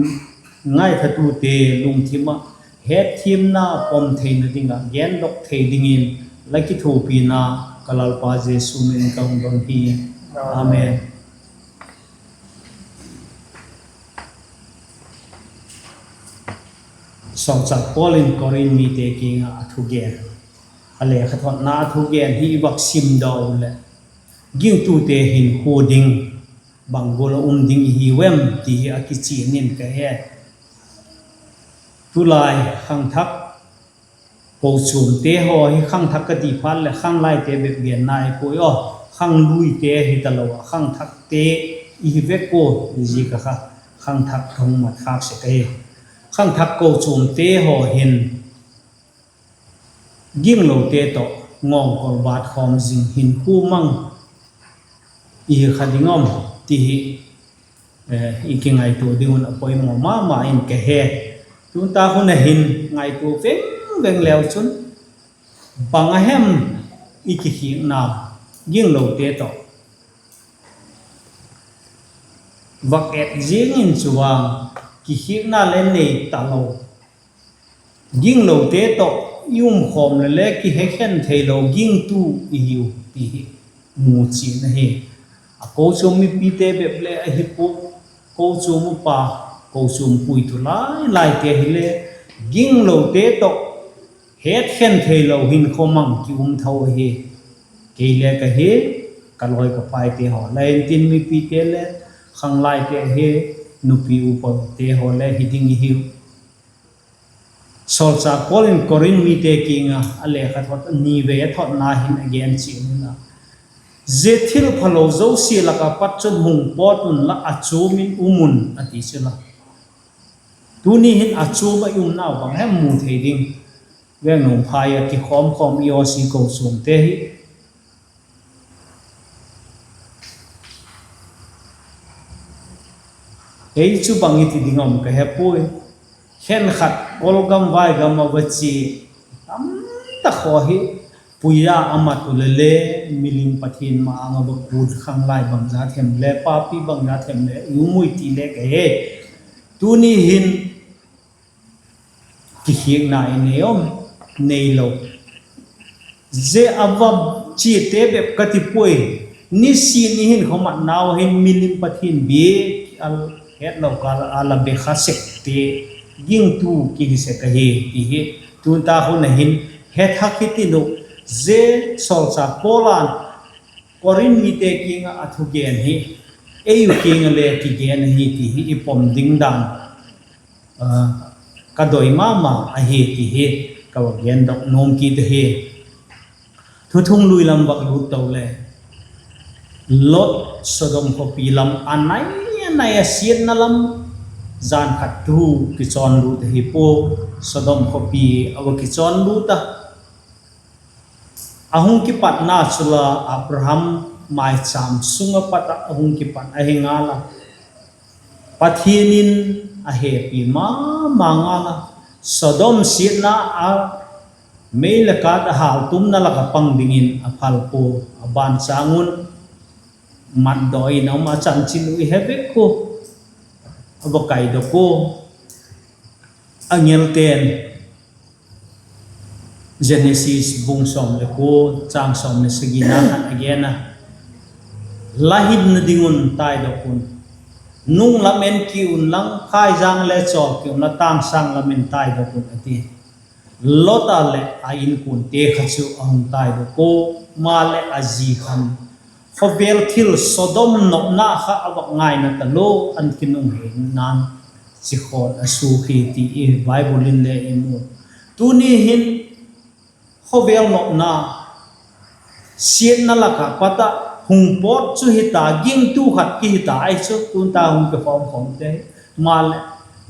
ngaithatute lungthim ah hetthiamna pom theina ding ah gendok thei dingin la kithuapina ka Lalpa Jesu min in ka hung don hi. Amen. Sawlchâk Paul in Korinth mite kiang ah a thugen, a lekhathotna a thugen hi i vak sim daw leh, gingtute hinkhua ding bang gual ah um ding i hiu em ti hi a kichian in ka he. Tulai khangthak kochuamte haw hi khangthak ka ti phat leh khanglaite bep genna ahi puai aw, khangluite hi talo a, khangthakte i hi vek ua, ziak ah kha khangthak ka hung mat khâk sek ahi. Khangthak kochuamte haw hin ginglote tawh ngawngkol bat khawm zing hinkhua mang i hi kha ding am ti hi, eh, i kingaitua ding un a poimaw ma ma in ka he. Tun tak hun ah hin ngaitua veng veng leu chun, bang a hem i kikhiakna ginglote tawh vak et ziang in chu vang, kikhiakna le nei talo, ginglote tawh i um khawm leh le kihekhen theilo gingtu i hiu ti hi mu chian ahi. A kochuam mipite bep le ahi pua, kochuam upa, kochuam puitu lai laite hile ginglote tawh hetkhen theilo hinkhua mang ki um tho ahi. Kei le ka hi, ka lawi ka paite haw le, intin mipite le khanglaite hi, nupi upate haw le hi ding i hiu. Sawlchâk Paul in Korinth mite kiang ah a lekha thot ni vei a thotna hin a gen chian in a, zia thil phalo zosia lak ah pat chun hung pawt unla, a chuam in um un, a ti chu la. Tuni hin a chuam ah i umnau bang hem mu thei ding. Veng nung phai ah kikhawm khawm i awsi kochuamte hi ei chu bang i ti ding a um ka he puai. Khenkhat Kawlgam Vaigam a va chia tamtak haw hi, pui a a mat u le le, milim pathian ma-âng a va kut khang lai bangza them le, papi bangza them le i um ui ti le ka he. Tuni hin kikhiakna i nei um? Neilo. Zia a va chiate bep ka ti puai. Nisin i hinkhua matnau hin milim pathian bik a hetlo kâl a la be kha sekte gingtu kihi sek ahi ti hi tun tak hun a hin he thak hi tin uh. Zia sawlchâk Paul in Korinth mite kiang ah a thugen hi ei u kiang ah le kigen ahi ti hi i pom ding dan ka doi ma ma ahi ti hi ka va gendok nuam kit ahi. Thuthung lui lam vak lut to le, Lot Sodom khawpi lam a nai a nai a siatna lam, jan khat tu kichawn lut ahi pua. Sodom khawpi a va kichawn lut a, a hung kipatna chu la Abraham maichâm sung ah pat ah a hung kipat ahi ngal a. Pathian in a hepi ma ma ngal a, Sodom siatna a mei le kât a hâltumna lak ah pang dingin a phal pua. A ban châng un matdaw in a um a, chanchin uh i he vek ua, a va kaidok ua. Angelte'n Genesis bung sawm le kua, châng sawm le sagina khan a gen a, la hinna ding un taidok un, nung lam en ki unlang, khaizang le chawl ki unla, tângsâng lam in taidok un, a ti. Lot a leh a inkuante kha chu a hung taidok ua, maleh a zi khan khawvel thil Sodom nopna kha a vak ngaina talua, an kinunghei nan chi khawl a suk hi ti i Bible in le i mu. Tuni hin khawvel nopna, siatna lak ah pat ah hung pawt chu hita, gingtu khat kihita ahi chu, tun tak hung kikhawm khawmte, maleh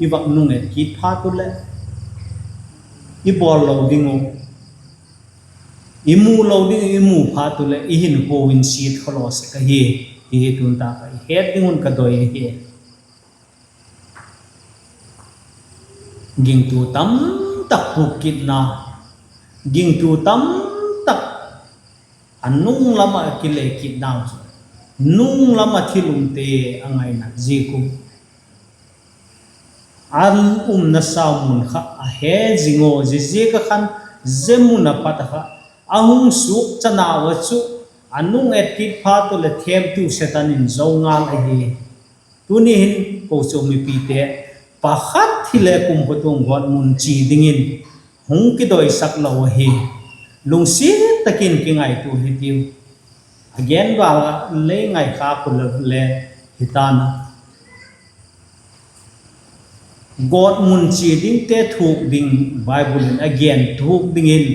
i vak nung et kit phat u leh i bawl lo ding uh, i mu lo ding uh, i mu phat u leh i hinkhua in siat khawlaw sek ahi ti hi tun tak ah i het ding un ka doi ahi. Gingtu tamtak puk kitna, gingtu tamtak a nung lam ah kile kitnau chu, nung lam ah thil umte a ngainat ziak uh, a umna sau mun kha a he zing uh, ziaziak ah khan zia mun a pat ah kha a hung suakcha nau ah chu, a nung et kit phat u leh themtu Setan in zo ngal ahi. Tuni hin kochuam mipite, pakhat hile kumtuang gawtmun chia dingin hung kidoisak lo ahi. Lungsiat tak in kingaitua hitiu. A gen val ah lei ngaikhâk u le le hita'n a, gawtmun chia dingte thuak ding, Bible in a gen thuak dingin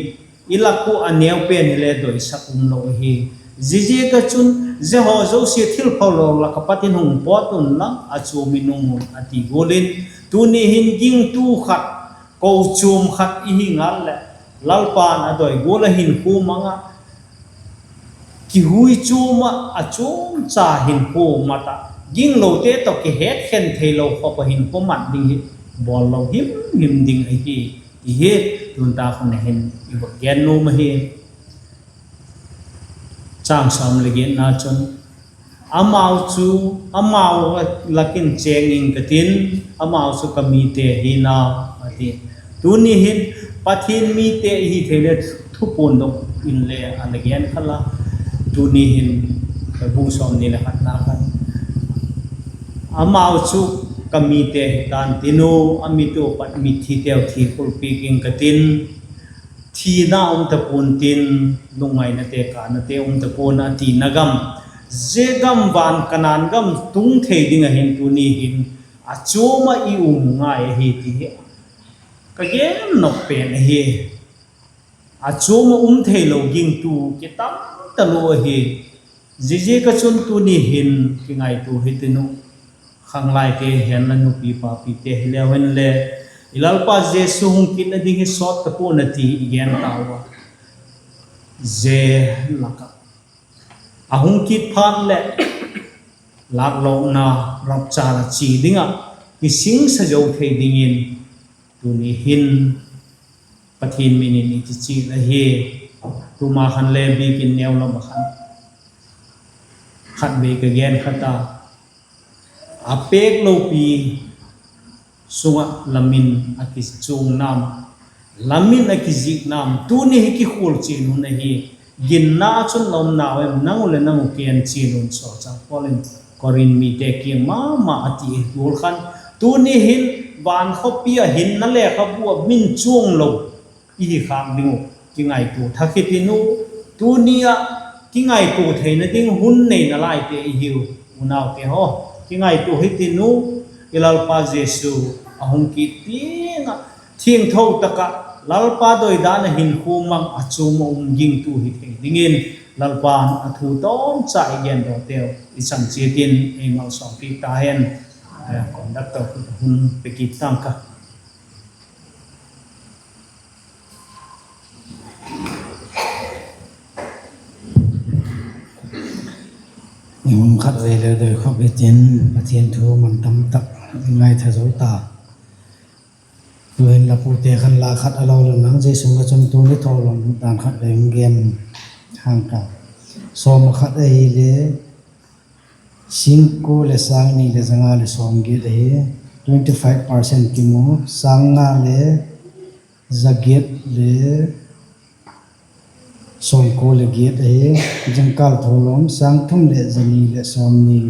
i lak uh a neu pen hile doisak um lo ahi. Ziaziak ah chun, zia haw zosia thil phalo lak ah pat in hung pawt unla, a chuam in um un, a ti gual in, tuni hin gingtu khat, kochuam khat i hi ngal leh, Lalpa'n a doi gual ah hinkhua mang ah, kihui chuam ah, a chuamcha hinkhua mat ah, ginglote tawh kihetkhen theilo khawp ah hinkhua mat ding hi bawl lo himhim ding ahi ti hi tun tak hun a hin i va gen nuam ahi. Chang sawm leh giatna chun, amau chu, amau lak in chêng ing ka tin, amau chu ka mite hi na, a ti. Tuni hin Pathian mite i hi thei le thupuan dok inle a la gen kha la. Tuni hin bung sawmni leh khatna khan, amau chu ka mite hi ta'n tin u, a mit ua pat mithiteu thi khulpiak ing ka tin, thina um ta pua'n tin, lungngainate kânate um ta pua'n a tina gam, zia gam van Kanaan gam tung thei ding ah hin tuni hin a chuam ah i um ngai ahi ti hi ka gen nop pen ahi. A chuam ah um theilo gingtu kitam talua ahi. Ziaziak a chun tuni hin kingaitua hitin u, khanglaite hen la, nupi papite hileu hinle, i Lalpa Jesu hung kitna ding hi sawt ta pua'n a ti i gen tau a. Zia lak ah a hung kit phat leh lâklona rapture a chia ding ah kisingsa zo thei dingin tuni hin Pathian min in i ti chiat ahi. Tuma khan le biakin neu lam ah khan khatvei ka gen kha ta, a pêk lopi sung ah la min a kichuang nam, la min a kizik nam, tuni hi kikhual chian hun ahi. Ginna ah chun la um nau em? Nang uh leh nang uh kiang chian un, sawlchâk Paul in Korinth mite kiang ma ma a ti gual khan, tuni hin van khawpi ah hinna lekhabu ah min chuang lo i hi khâk ding uh kingaitua thak hitin u. Tuni ah kingaitua theina ding hun nei nalaite i hiu, unaute haw. Kingaitua hitin u, i Lalpa Jesu a hung kit tiang ah thiangtho tak ah Lalpa doidan a hinkhua mang a chuam ah um gingtu hi thei dingin Lalpa'n a thu tawmcha i gendawkteu i chan chiat in ei malsawmpiak ta hen. Conductor khut a hun pe kit tang ka. Hun khatvei le doi khop hitin, Pathian thu mantam tak ngaitha zo ta. Tu'hin la pute khan la khat a lo lang nang, zia sung ah chun tuni thawlawm dan khatvei hung gen hang ka. Sawm ah khat ahile sîngkua leh sâng ni leh za nga leh sawmgiat ahi, twenty five percent kimu. Sâng nga leh za giat leh sawmkua leh giat ahi. Jingkal thawlawm sâng thum leh za ni leh sawmni.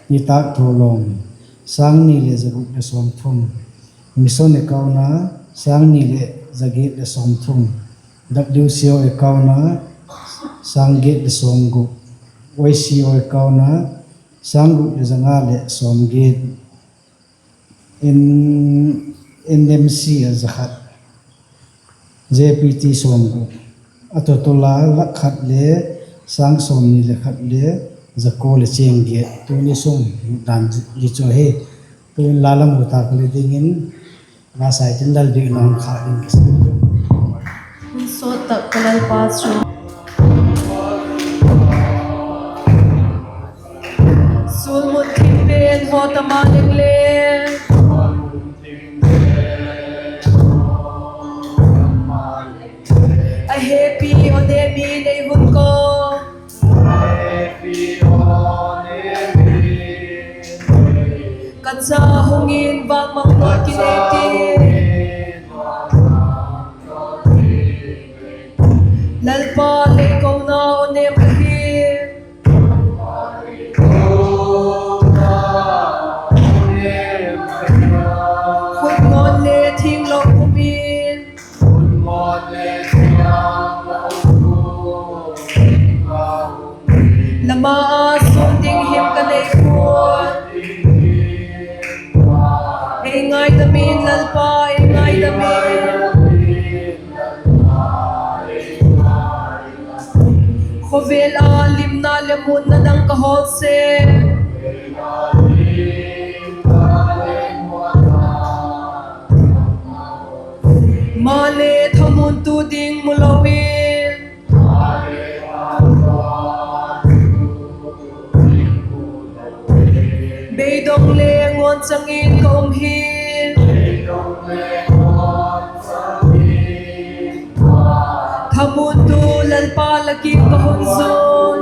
Nitâk thawlawm sâng ni leh za guk leh sawmthum. Mission account a sâng ni leh za giat leh sawmthum. W C O account a sâng giat leh sawmguk. Y C O account a sâng guk leh za nga leh sawmgiat. N M C a za khat, Z P T sawmguk, a total a lak khat le sâng sawmni leh khat le za kua leh chêng giat. Tuni sung dan hi chu ahi. Tu'in la la mu tâk le dingin la sai tin Lalbiakna hun khâk ding ka sa. Hun sawt tak ka Lalpa chu sulmut thim pen haw ta ma leng le, a hepi aw ne mi nei hun ka. Ka cha hung in vak mang naw ki nei ti. Lalpa lei kona aw nem ka hi. Khut ngawn le thianglo pum in, la ma a sûn ding him ka nei puai. Ei ngaidam in Lalpa, ei ngaidam in. Khawvel a limna leh muanna dang ka hawl sek, maleh thamuantu ding mu lo in, beidong le ngawnchang in ka um hi. Thamuantu Lalpa la kiang ka hun zuan.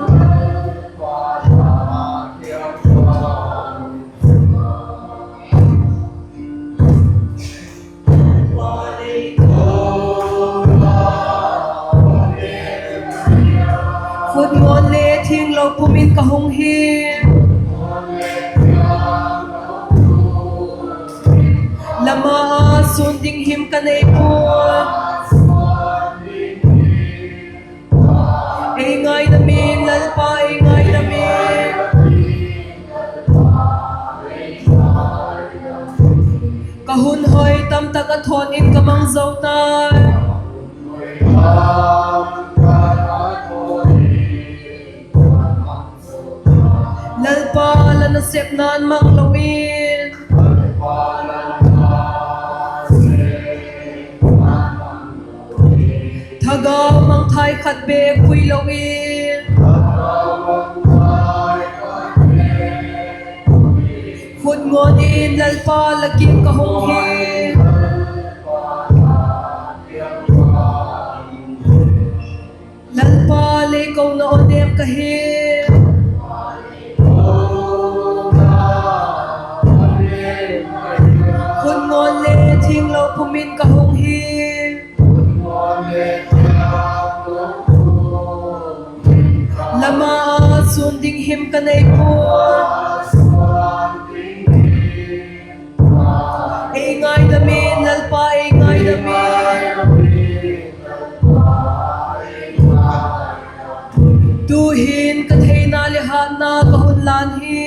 Khut ngawn le thianglo pum in ka hung hi. La ma a sûn ding him ka nei puai. Ei ngaidam in Lalpa, ei ngaidam in. Ka hun hoi tam tak a thawn in ka mang zo tai. Lalpa, la nasepna'n mang lo in, thagau mangthai khat bêk pui lo in, khut ngawn in Lalpa la kiang ka hung hi. Lalpa, lei kona aw nêm ka hi. Khut ngawn le thianglo pum in ka hung hi. La ma ah sûn ding him ka nei puai. Ei ngaidam in Lalpa, ei ngaidam in. Tu'hin ka theina leh hatna ka hun lan hi.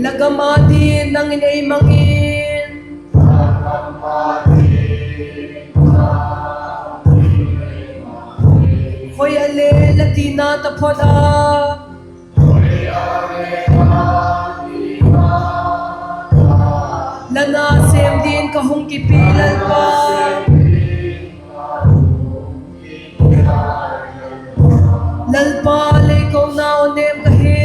La gam â dingin nang in ei mang in, khoi ah le la tina taphot a, la na sêm dingin ka hung kipi, Lalpa. Lalpa, lei kona aw nêm ka hi.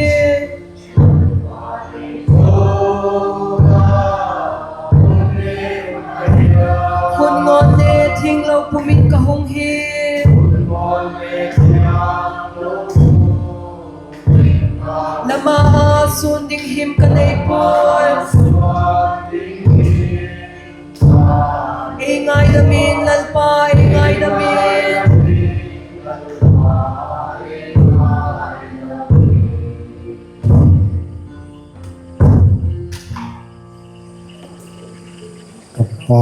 Khut ngawn le thianglo pum in ka hung hi. La ma ah sûn ding him ka nei puai. Ei ngaidam in Lalpa, ei ngaidam in. Ka Pa,